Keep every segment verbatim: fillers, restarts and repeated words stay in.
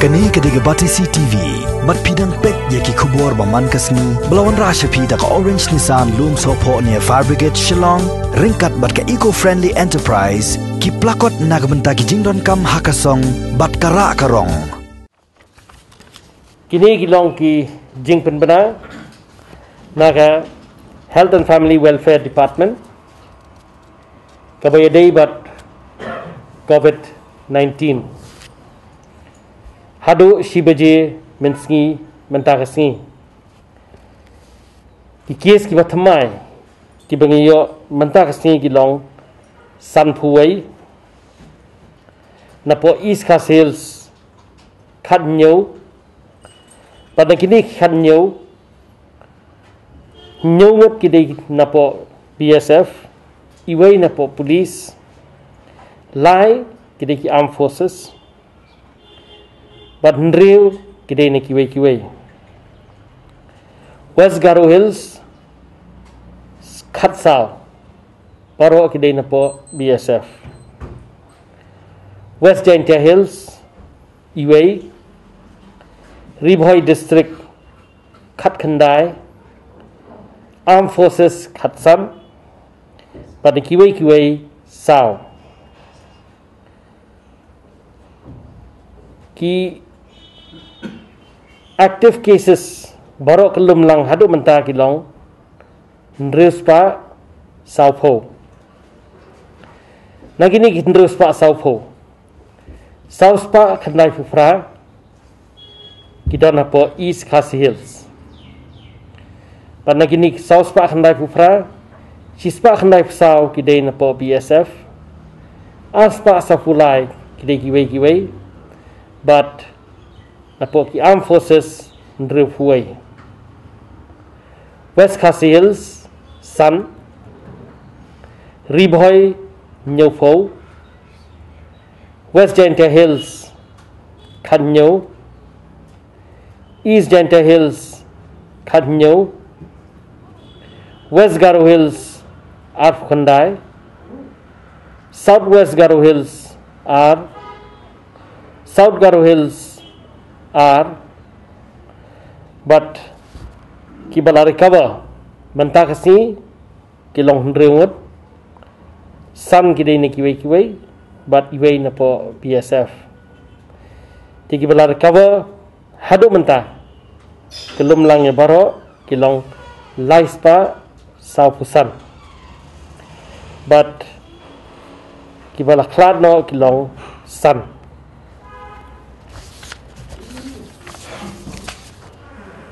Kane ka dei ka Batesi T V. Bad phi dang peit ïa ki khubor ba man ka sngi ba la wanrah sha phi da ka Orange Nissan Lumsohphoh near Fire Brigade Shillong, ryngkat bad ka Eco Friendly Enterprise, ki plakot na ka bynta ki jingdonkam ha ka song bad ka rah ka rong. Kine ki long ki jingpynbna na ka Health and Family Welfare Department, kaba ïadei bad COVID nineteen. Haduh shi baje mynsngi mynta ka sngi, ki kes kiba thymmai kiba ngi ïoh mynta ka sngi ki long sanphew wei. Napoh East Khasi Hills khathynñiew. Bad na kine khathynñiew, hynñiew ngut ki dei napoh B S F, iwei napoh police, lai ki dei ki armed forces, bad hynriew ki dei na kiwei kiwei. West Garo Hills, khatsaw, baroh ki dei napoh B S F. West Jaintia Hills, iwei. Ri Bhoi District, khatkhyndai. Armed Forces, khatsan. Bad na kiwei kiwei, saw. Ki active cases baroh kyllum lang haduh mynta ki long hynriew spah sawphew. Na kine ki hynriew spah sawphew, saw spah khyndaiphew phra ki don hapoh East Khasi Hills. Bad na kine saw spah khyndaiphew phra, shi spah khyndaiphew saw ki dei napoh B S F, ar spah sawphew lai ki dei kiwei kiwei, bad napoh ki Armed Forces hynriewphew wei. West Khasi Hills, san. Ri Bhoi, hynñiewphew. West Jaintia Hills, khathynñiew. East Jaintia Hills, khathynñiew. West Garo Hills, arphew khyndai. South West Garo Hills, ar. South Garo Hills, ar. Bad kiba la recover mynta ka sngi ki long hynriew ngut. San ki dei na kiwei kiwei, bad iwei napoh B S F. Te kiba la recover haduh mynta, kyllum lang ïa baroh, ki long lai spah sawphew san. Bad kiba la khlad noh ki long san.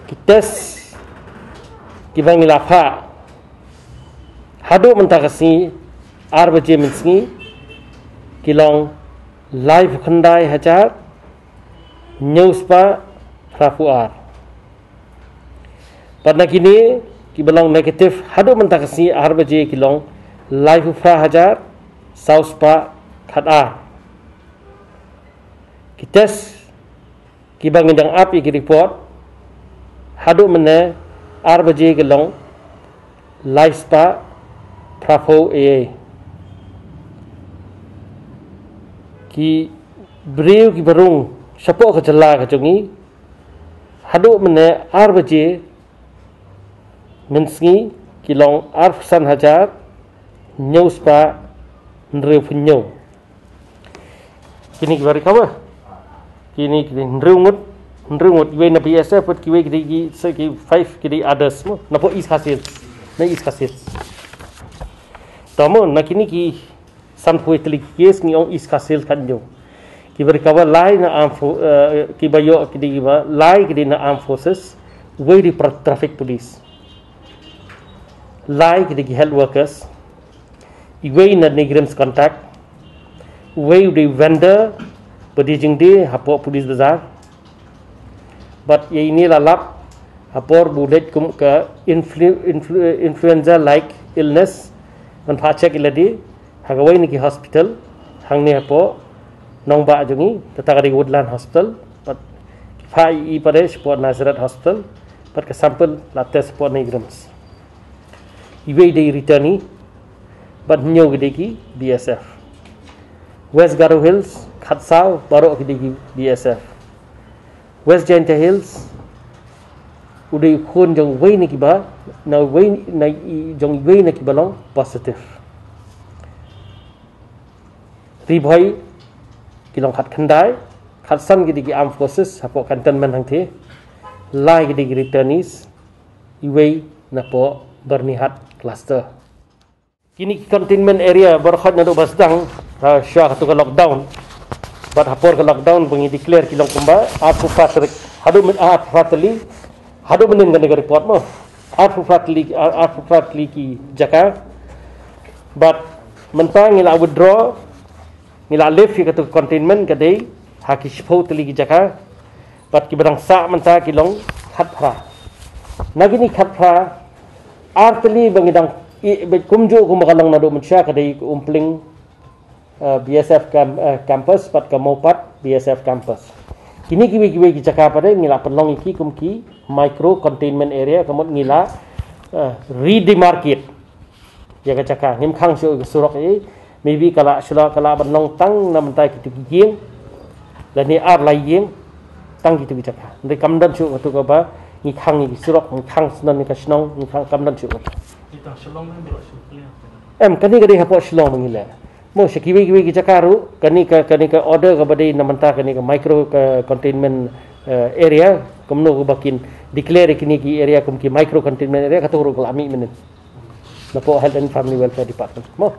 Ki test kiba ngi la phah haduh mynta ka sngi, ar baje mynsngi, ki long laiphew khyndai hajar hynñiew spah phraphew ar. Bad na kine kiba long negative haduh mynta ka sngi, ar baje, ki long laiphew phra hajar saw spah khatar. Ki test kiba ngi dang ap ïa ki report haduh mynne, ar baje, ki long lai spah phraphew ei ei. Ki briew kiba rung shapoh ka jylla ka jong ngi haduh mynne, ar baje mynsngi, ki long arphew san hajar hynñiew spah hynriewphew hynñiew. Kine kiba recover, kine ki dei hynriew ngut, hynriew ngut, iwei na B S F, bad kiwei ki dei ki, sa ki five ki dei others mo, napoh East Khasi Hills, na East Khasi Hills. To mo, na kine ki sanphew tylli ki case ngi ong East Khasi Hills khathynñiew. Kiba recover lai na armed fo-, eh, kiba ïoh ki dei kiba, lai ki dei na armed forces, wei dei pra-, traffic police. Lai ki dei ki health workers. Iwei na NEIGRIHMS contact. Iwei u dei vendor ba die jingdie hapoh Police Bazar. Bad ïa ine la lap ha por ba u leit kum ka influ-, influ-, influenza like illness. Ngan phah check ïa lade ha kawei na ki hospital hangne hapoh nongbah jong ngi, kata ka dei Woodland Hospital. Bad phah ïa i pat shapoh Nazareth Hospital. Bad ka sample la test hapoh NEIGRIHMS. Iwei dei returnee bad hynñiew ki dei ki B S F. West Garo Hills, khatsaw, baroh ki dei ki B S F. West Jaintia Hills u dei u khun jong uwei na kiba, na uwei na i, jong uwei na kiba long positive. Ri Bhoi ki long khatkhyndai, khatsan ki dei ki armed forces hapoh cantonment hangthie, lai ki dei ki returnees, uwei napoh Byrnihat cluster. Kine ki containment area baroh khoit naduh ba sdang, ha, shuwa katu ka lockdown bad ha por ka lockdown ba ngi declare ki long kumba arphew phra tarik, haduh myn, arphew phra tylli, haduh mynnin kane ka report mo, arphew phra tylli, arphew phra tylli ki jaka. Bad mynta ngi la withdraw, ngi la lift ïa katu ka containment ka dei ha ki shiphew tylli ki jaka. Bad kiba dang sah mynta ki long khatphra. Na kine khatphra, ar tylli ba ngi dang ïeh beit kumjuh kumba ka long naduh mynshuwa ka dei ka Umpling, eh, B S F cam-, eh, campus bad ka Mawpat B S F campus. Kine kiwei kiwei ki jaka pat de ngi la pynlong ïa ki kum ki micro containment area, ka mut ngi la, eh, redemarcate ïa ka jaka. Ngim khang shuh ïa ka surok ei, maybe ka la shu la, ka la ban long tang na bynta kitu ki ïing lane ar lai ïing, tang kitu ki jaka. Hynrei kam don shuh katu kaba ngi khang ïa ki surok, ngi khang syndon ïa ka shnong, ngi khang, kam don shuh katu. Em, kane ka dei hapoh Shillong ba ngi leh. Mo, sha kiwei kiwei ki jaka ruh, kane ka, kane ka order kaba dei na bynta kane ka micro, ka containment, eh, area, kumno kaba kin declare kine ki area kum ki micro containment area, katu ruh ka la mih mynnin napoh Health and Family Welfare Department. Mo.